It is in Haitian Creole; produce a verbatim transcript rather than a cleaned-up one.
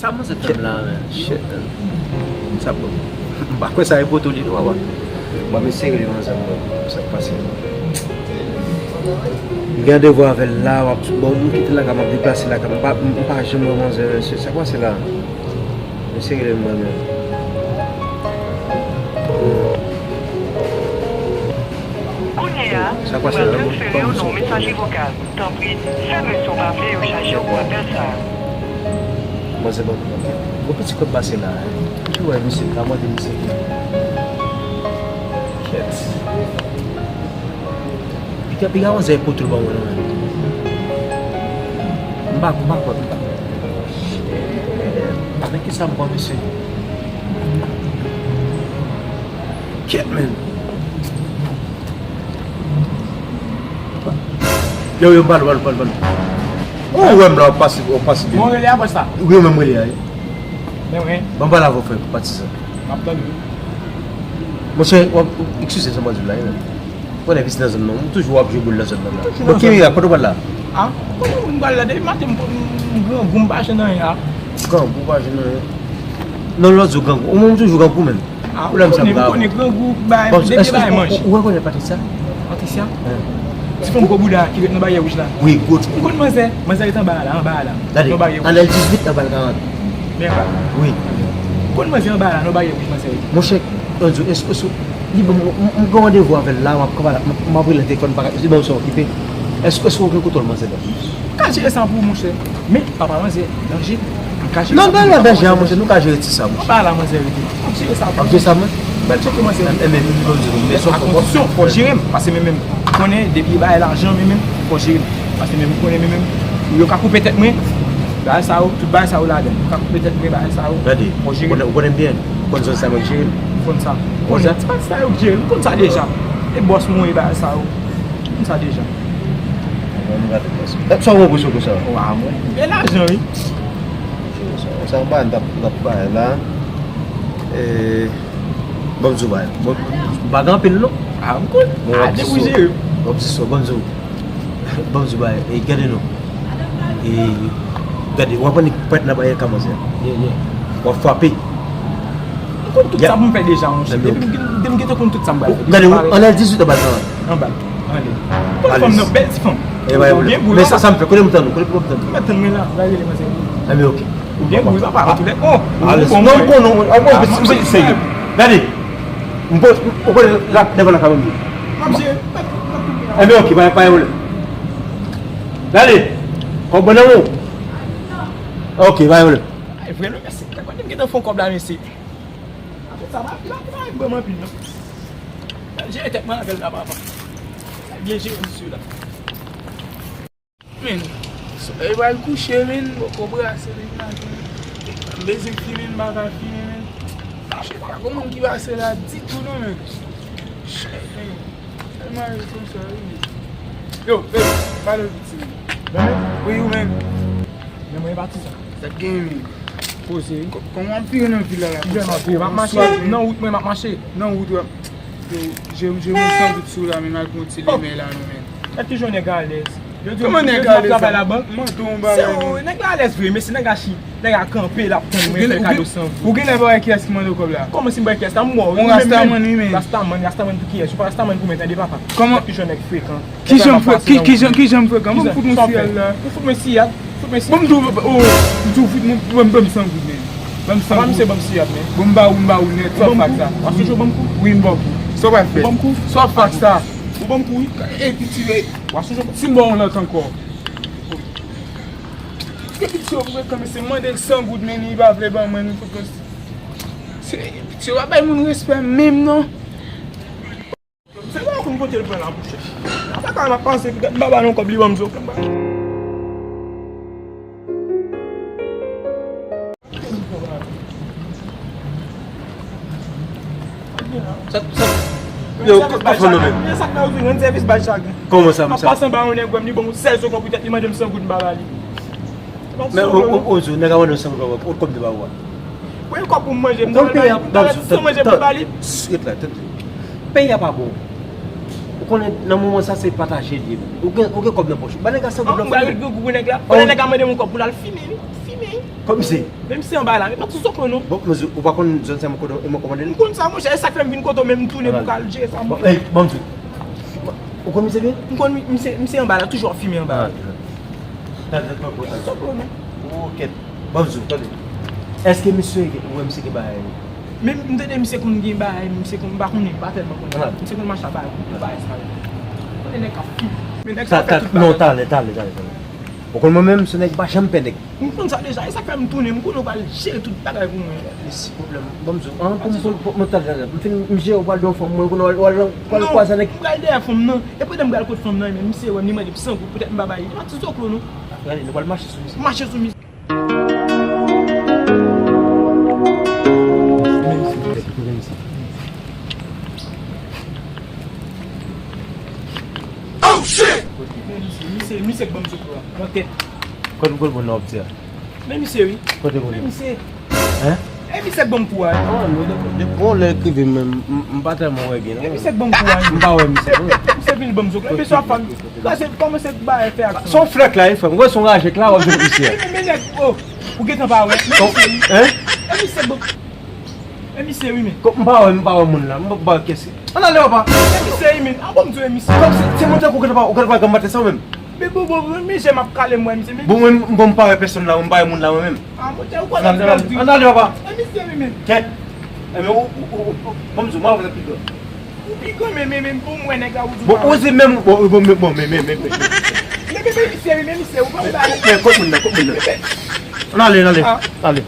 Sa manzè fè m la, men. Shit, man. Sa bon. M pa kwè sa e poto li, non, papa. Bon, men serye, manzè, bon. Sa k pase? M gen randevou avè l la, w ap, bon, m kite lakay, m ap deplase lakay, m pa, m pa janm wè manzè, mesye. Sa k pase la? Men serye, mwen, men. Kounye a, sa k pase la? Mwen transfere w nan yon mesaje vokal. Tanpri, fèmen si w pa vle yo chaje w pou apèl sa a. Bon, se bon. Bon, piti kòb pase la, hein. Ki wè misye, ka mande misye ki. Kèt. Piga, piga manzè poto l ban mwen, non, men. M pa, m pa kwè, m pa kwè. Shit. Avèk ki sa m pran misye? Kèt, men. Yo, yo, bal, bal, bal, bal. Ou wè m la, w pase, w pase. Mwen rele a, bòs la. Wi, mwen, mwen rele a, wi. Men, wi. Ban bal avè w, frè, patizan. M ap tande. Monchè, w ap, eskize sa m ap di w la, wi, men. Ou konnen pis nan zòn nan, m toujou ap jwe boul nan zòn nan la. Bon, ki mirak, kote w pral la? A, kote moun pral la, depi maten, m, m, m grangou, m pa jwenn anyen, a. Grangou, pa jwenn anyen. Non, lòt jou, grangou. Ou menm, toujou grangou, menm. Ah, ou konnen, ou konnen grangou, bay, depi bay manch. Ou rekonèt Patricia? Patricia? Ti fanm gwo bouda ki ret nan baryè wouj la. Wi, gwo ti. Ou konn manzè? Manzè ret anba a la, anba a la. Gade, nan baryè wouj. Anèl dizuit, anba l karant. Men pa. Wi. Ou konn manzè anba a la, nan baryè wouj, manzè ret. Monchè, Anzo, èske, èske, li ban m, m, m gen randevou avè l la, m ap, m ap rele nan telefòn, pa, li ban m son okipe. Èske, èske ou gen kontwòl manzè la? M ka jere sa pou ou, monchè. Men, papa manzè, danje. M ka jere sa pou ou, papa manzè. Non, pa danje, monchè, nou ka jere ti sa, monchè. Anba la, manzè rete. M ap jere sa pou ou. W ap jere sa, mwen? Bèl tcheke manzè. Enben, men, men, men, men, men, a kondisyon, fò jere m, paske men menm, konnen, depi bagay lajan, men menm, fò jere m. Paske men menm, konnen, men menm, yo ka koupe tèt mwen, bagay sa yo, tout bagay sa yo ladan. Yo ka koupe tèt mwen, bagay sa yo, fò jere m. Gade, ou konnen, ou konnen m byen, ou konn zòn sa mwen jere m. M konn sa. Ou konn sa? Ti pati sa yo k jere m, m konn sa deja. E bòs mwen, e bagay sa yo. M konn sa deja. Bon, nou gade konsa. Sa w pran pou sou konsa? Wa, mwen. Gen lajan, wi. Sa, sa m pa, n t ap, n t ap bay la. E, ban m di w bagay. Bon, m pa gen anpil, non. A, m konn. Bon, w ap di sou. W ap di sou, ban m di w. Ban m di w bagay. E, gade non. E, gade, w ap annik prèt nan bagay kòmanse. Yeah, yeah. W ap frape. M konn tout sa pou m fè deja, monchè. Depi m gen, depi m gentan konn tout sa m pral fè. Gade, anlè dizuit anba l. Anba l. Anlè. Konn fanm nan, bèl ti fanm. Ou gen gou. Men sa, sa m fè, kote m tann ou, kote m tann ou? Ou mèt tann mwen la, va rele manzè. Enben, ok. Ou gen gou, sa pa tout lè. Oh, alèz. Non, m konnen, non, m konnen, m piti serye. Gade. M po, ou konnen, la, devan la kamera. M ap jere. Enben, ok, pa, pa gen pwoblèm. Gade. Kòb nan men w. Ok, pa gen pwoblèm. Ay, vrè, non, mèsi. Gade, m gentan fè yon kòb la, mèsi. Apre sa, pa, pa, pa, pa, ban m anpil, non. Jere tèt mwen avè l la, papa. Byen jere misye la. Men, solèy pral kouche, men, poko brase, men, maten. M bezwen fimen, m pa ka fimen, men. Shit, pa gen moun ki pase la ditou, non, men. Shit, men. Tèlman ri konsa, wi, men. Yo, baby, pale piti, men. Wi, ou menm. Men mwen e patizan. Sa k gen, men? Poze. Kò-, kòman w ap vire nan vil la, la? Kijan m ap vire? M ap mache. Nan wout mwen, m ap mache. Nan wout w ap. Yo, je, je mwen san goud sou la, men, m al pran ti limè la, non, men. Gad kijan nèg alèz. Yo di, kòman nèg alèz? Yo di m ap travay labank. Mande yon bagay, non. Nèg la alèz vre, men se nèg la chi, nèg la kanpe, l ap tann mwen fè kado san goud. Ou gen, ou gen, ou gen, ou genlè pa wè kiyès ki mande w kòb la. Kòman si m pa wè kiyès la? M wè w. Yon rastaman, wi, men. Rastaman, rastaman pou kiyès? Ou pa rastaman pou mwen, tande, papa. Kòman? Gad kijan nèg frekan. Kijan m fre-, ki, kijan, kijan m frekan? Ban m fout mwen siyal la. Ou fout mwen siyal? Fout mwen siyal. Ban m di w, oh, m di w fout mwen, ban m, ban m san goud, men. Ban m san goud. Papa, misye ban m siyal, men. Bon, m ba ou, m ba ou nèt, sa w fè ak sa. W ap sonje w ban m kou? Wi, m ba w kou. Sa w pral fè? Wi, m ba w kou. Sa w fè ak sa? Ou ban m kou, wi. E, ti, e. W ap sonje w ban m kou. Si m ba w yon lòt ankò. Gen piti yo frekan, men se mande l san goud, men li pa vle ban mwen, li fout mwen. Se, piti yo pa bay moun respè menm, non. Se pa konn kote l pran la pou chèch. Sa ka m ap panse, m pa ba l yon kòb, li ban m zo. Sa, sa, yo, pa fè non, men. Men sa k fè w di rann sèvis bay chagren. Kòman sa, m ap pase anba yon nèg, wè m, li ban m sèz euro pou tèt, li mande m san goud, m pa ba li. Men, o, o, o, nèg a mande w san goud, ou kòb de ba ou a. Wi, kòb pou m manje, m ta al bay, m ta al san manje pou m ba li. Ret la, tande. Peyi a pa bon. Ou konnen, nan moman sa, se pataje l ye. Ou gen, ou gen kòb nan pòch ou. Ba nèg la san goud nan. Mwen ret grangou pou nèg la. Pandan nèg la mande m yon kòb pou l al fimen, wi. Fimen. Bon, misye. Men misye anba la, men pa ti zoklo non. Bon, mwen di, ou pa konn zòn sa mwen kote, e mwen kòmande l? M konn sa, monchè, e sa k fè m vin kote w, men m tounen pou m al jere sa, monchè. Bon, ey, bon, m di, ou konn misye byen? M konn mi-, misye, misye anba la, toujou ap fimen anba la. Ah, tande, tande, tande, tande. Zoklo non. Oh, kèt. Bon, m di, tande. Èske misye, ou wè misye gen bagay? Men m tande misye konn gen bagay, misye konn, m pa konnen, m pa tèlman konnen. Ah. Misye konn mache ak bagay, bagay sa yo. Konnen nèg k ap fimen. Men nèg sa fè tout bagay. Non, talè, talè, talè, talè. Ou konn mwen menm, se nèg m pa janm pè nèg. M konn sa deja, e sa k fè m tounen, m konnen w pral jere tout bagay pou mwen. Mesi, pwoblèm. Bon, m di w, an, pou m, pou, pou, mwen, talè, talè. M fin, m jere w pral dèyè fanm mwen, konnen w al, w al, w al kwaze nèg. Non, m pral dèyè fanm nan. Epi lè m pral kot fanm nan, men misye wè m, li mande m san goud, poutèt m pa ba li. E pa ti zoklo non. Gade, nou pral mache sou misye. Mache sou misye. Oh shit! Men misye, misye, misye k ban m zoklo a. Nan tèt. Kote, kote moun nan ap di a? Men misye wi. Kote moun nan? Men misye. Hein? E misye k ban m kou a. Ah, nou, de, de, bon, lè l k rive menm, m, m pa tèlman wè byen non. E misye k ban m kou a. M pa wè misye non. Misye vin ban m zoklo. Epi sa fè m kraze, kòmanse bay fè aksyon. Se yon flèk la, wi, frè m. Mwen se yon raje k la, w ap jwenn misye. Men, men, men nèg, oh, ou gentan pa wè. Men misye wi. Hein? E misye k ban m E misye wi men. Kòm m pa wè, m pa wè moun la, m pa ba kèse. Ann ale papa. E misye wi men. A bon m di w e misye. Kòm se, se moun tankou w gentan pa, w gentan pa gen maten sa w menm. Men bon, bon, men jè m ap kale m wè misye men. Bon, mwen, m, bon, m pa wè pèsonn la, m pa wè moun la mwen menm. A monchè, ou konnen m pèdi. Ann ale papa. E misye wi men. Kèt. Enben, ou, ou, ou, ou, bon, m di w, m ap fè pi gran. Ou pi gran men, men, men, bon, m wè nèg la, ou di w pa wè. Bon, ou di menm, bon, bon, bon, bon, men, men, men, men. Men, men, men misye wi, men misye, ou pa wè. Men, kot moun nan, kot moun nan. Ann ale, ann ale. Ah. Ale.